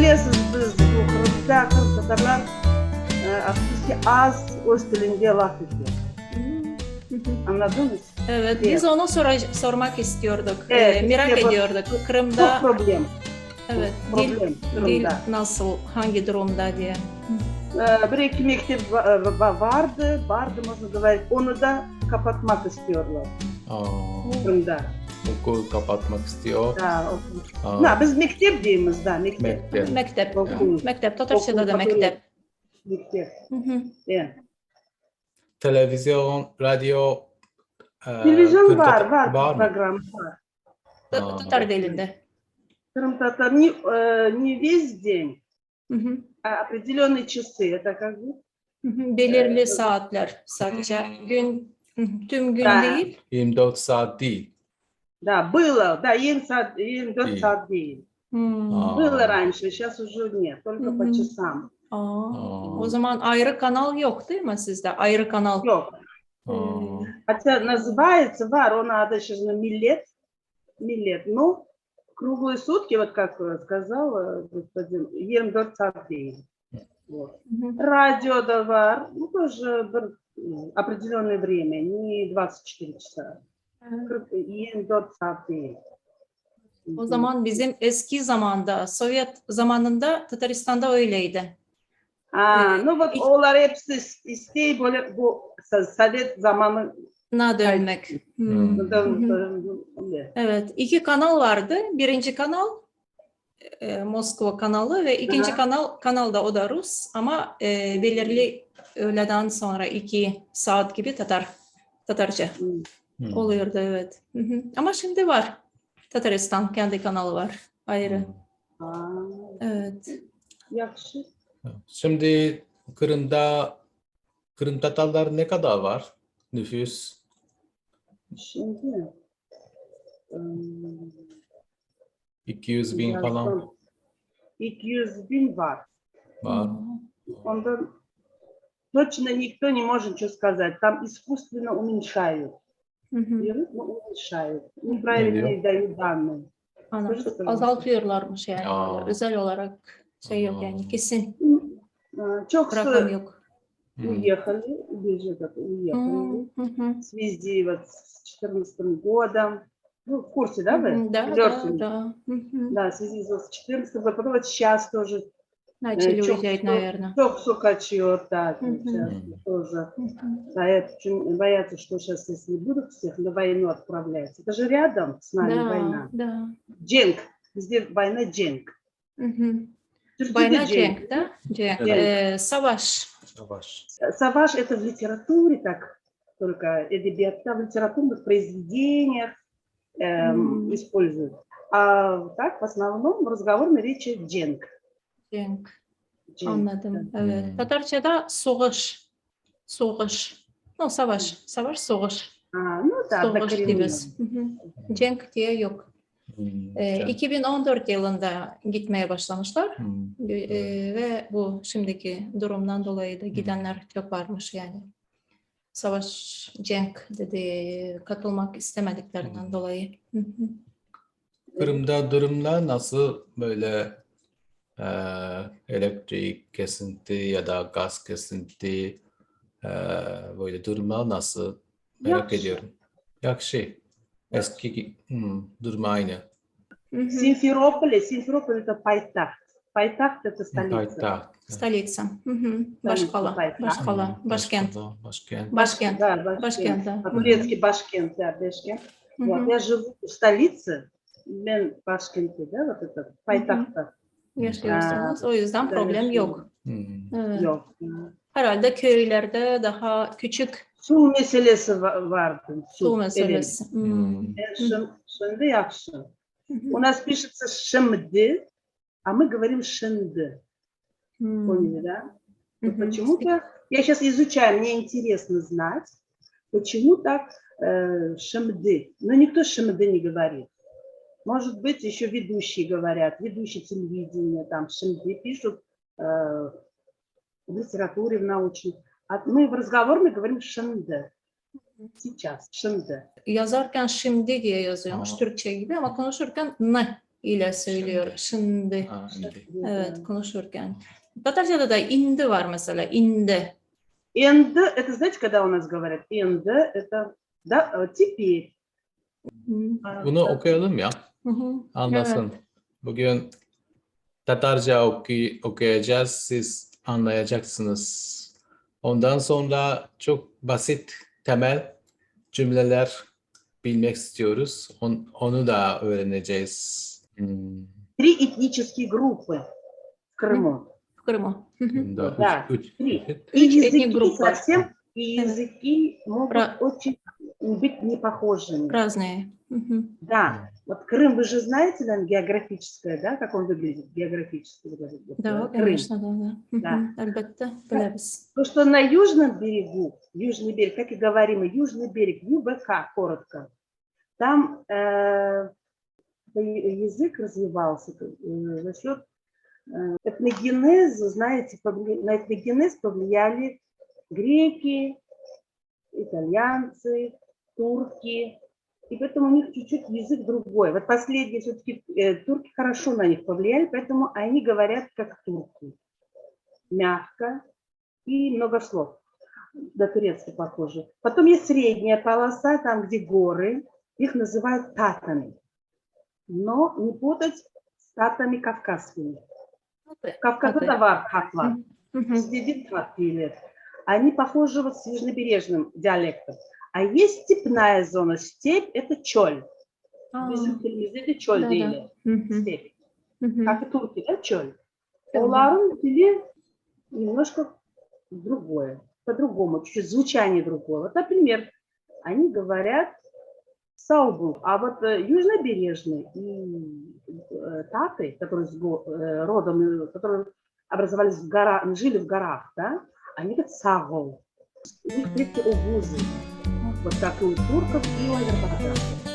Bilesiz, biz bu Qırımda qırımtatarlar afsus ki, az öz tilinde laf ete. Añladıñız? Evet, biz onı sormaq istiyorduk, Evet, merak işte bu ediyorduk. Çoq Qırımda problem. Evet, dil, Problem dil Qırımda. nasıl, hangi durumda diye. Bir-eki mektep vardı, bardı, можно говорить, onı da qapatmaq istiyorlar Qırımda. Okul kapatmak istiyor. Da, okul. Na, biz mektep deymiz, da, mektep. Mektep. Mektep. Okul. Mektep, Tatarcada da Okul, mektep. Mektep. Evet. Televizyon, radyo, Televizyon Kırım var, Tatar- var, var mı? program var. Tatar dilinde. Qırımtatar не весь день, а определенные часы. Это как бы Belirli saatler sadece gün tüm gün Da. değil. 24 saat değil. Да, было, да, 24 Değil. saat değil. Было раньше, сейчас уже нет, только по часам. O zaman ayrı kanal yok, değil mi sizde? Ayrı kanal. Yoq. Хотя называется var, onıñ adı сейчас Millet, Millet, но круглые сутки, вот как сказал господин, 24 saat değil. Вот. Радио da var, ну, тоже bir определенное время, не 24 часа. 24 saat değil. O zaman bizim eski zamanda, Sovyet zamanında Tataristan'da öyleydi. А, ну вот olar hepsi istey böyle bu Sovet zamanı Na dönmek. Evet, iki kanal vardı. Birinci kanal Moskova kanalı ve ikinci kanal da o da Rus ama belirli öğleden sonra 2 saat gibi Tatarca oluyordu, evet. Ama şimdi var. Tataristan kendi kanalı var ayrı. Evet. Yahşı. Şimdi Kırım'da Kırım Tatarlar ne kadar var? Nüfus? Şimdi 200 bin falan 200 bin var. Var. Ondan точно никто не может ничего сказать. Там искусственно уменьшают. Берут, но уменьшают. Неправильные дают данные. Anladım. Söyle. Azaltıyorlarmış yani. Özel olarak şey yok yani kesin Çok rakam yok. Уехали, бежит, уехали. В связи вот с 14 годом. Ну, в курсе, да, вы? Да, Biliyorsunuz. да. Да, в связи с 14 годом. Потом вот сейчас тоже Начали çok уезжать, наверное. Çok kaçıyor, да, сейчас тоже. Боятся, боятся, что сейчас, если будут всех на войну отправлять. Это же рядом с нами война. Cenk. Bizde война cenk. Türkiye'de Война cenk. cenk, да? Cenk. Evet. Savaş. Savaş. Savaş это в литературе так, только edebiyatta, в литературных произведениях используют. А так, в основном, в разговорной речи cenk. Cenk. Cenk. Anladım. Evet. Tatarca'da soğuş. Soğuş. No, savaş. Savaş, soğuş. А, ну да, Soğuş однокоренные. diyoruz. Cenk diye yok. Cenk. 2014 yılında gitmeye başlamışlar. Ve bu şimdiki durumdan dolayı da gidenler çok varmış yani. Savaş, cenk dedi, katılmak istemediklerinden dolayı. Kırım'da durumlar nasıl böyle elektrik kesinti ya da gaz kesinti böyle durumlar nasıl merak Yahşı. Ediyorum. Yahşı. Eski durum aynı. Simferoполе, Симферополь это paytaht. Paytaht это столица. Payitaht. Столица. Başqala. Payitaht. Başqala. Başkent. Başkent. Başkent. Başkent. Да, Başkent. Başkent, да. А турецкий Başkent, да, Başkent. Вот, я живу в столице, men Başkent'te, да, вот это, payitahtta. Yaşıyorsunuz. O yüzden Да, problem yaşıyorum. yok. Evet. Yok. Herhalde köylerde daha küçük Suv meselesi vardı. Su meselesi. Evet. Şimdi yahşı. У нас пишется şimdi, а мы говорим şindi. Поняли, да? Вот почему-то я сейчас изучаю, мне интересно знать, почему так şimdi. Но никто şimdi не говорит. Может быть, еще ведущие говорят, ведущие телевидения, там şimdi пишут в литературе, в научной. А мы в разговорной говорим şindi. Сейчас, şimdi. Yazarken şimdi diye yazıyormuş Türkçe gibi ama konuşurken n. ile söylüyor. Şimdi. Ha, indi. Evet, konuşurken. Tatarca'da da indi var mesela. İndi. Енді, это знаете, когда у нас говорят? Енді, это да, теперь. Hı. Bunu okuyalım ya. Hı hı. Anlasın. Bugün Tatarca okuyacağız. Siz anlayacaksınız. Ondan sonra çok basit temel cümleler bilmek istiyoruz. Onu da öğreneceğiz. Три этнические группы в Крыму. В Крыму. Hı hı. Bunda Да, üç, три. üç, И Üç etnik языки группа. совсем, и языки могут очень быть не похожими. Разные. Hı hı. Да, вот Крым, вы же знаете, наверное, географическое, да, как он выглядит географически? Вот этот вот, Да, Крым. конечно, да. Hı Да. hı. Elbette biliriz. То, что на южном берегу, южный берег, как и говорим, южный берег, ЮБК, коротко, там язык развивался за счет этногенеза, знаете, на этногенез повлияли греки, итальянцы, турки, и поэтому у них чуть-чуть язык другой. Вот последние все-таки турки хорошо на них повлияли, поэтому они говорят как турки, мягко и много слов, на турецкий похоже. Потом есть средняя полоса, там, где горы, их называют татами, но не путать с татами кавказскими. Кавказда Татı. Да var tatlar. Hı hı. Bizde tat deyilер. Они похожи вот с южнобережным диалектом. А есть степная зона. Степь – это çöl. Aa, Bizim dilimizde de çöl Да, да. deyilер. Hı hı. Степь. Hı hı. Как и турки, да, çöl. Да. Onların dili немножко другое, по-другому, чуть-чуть звучание другое. Вот, например, они говорят sağ bol, а вот южнобережные и таты, которые с родом, которые образовались в горах, жили в горах, да, они говорят sağ ol. У них предки огузы, вот как и у турков, и у азербайджанцев.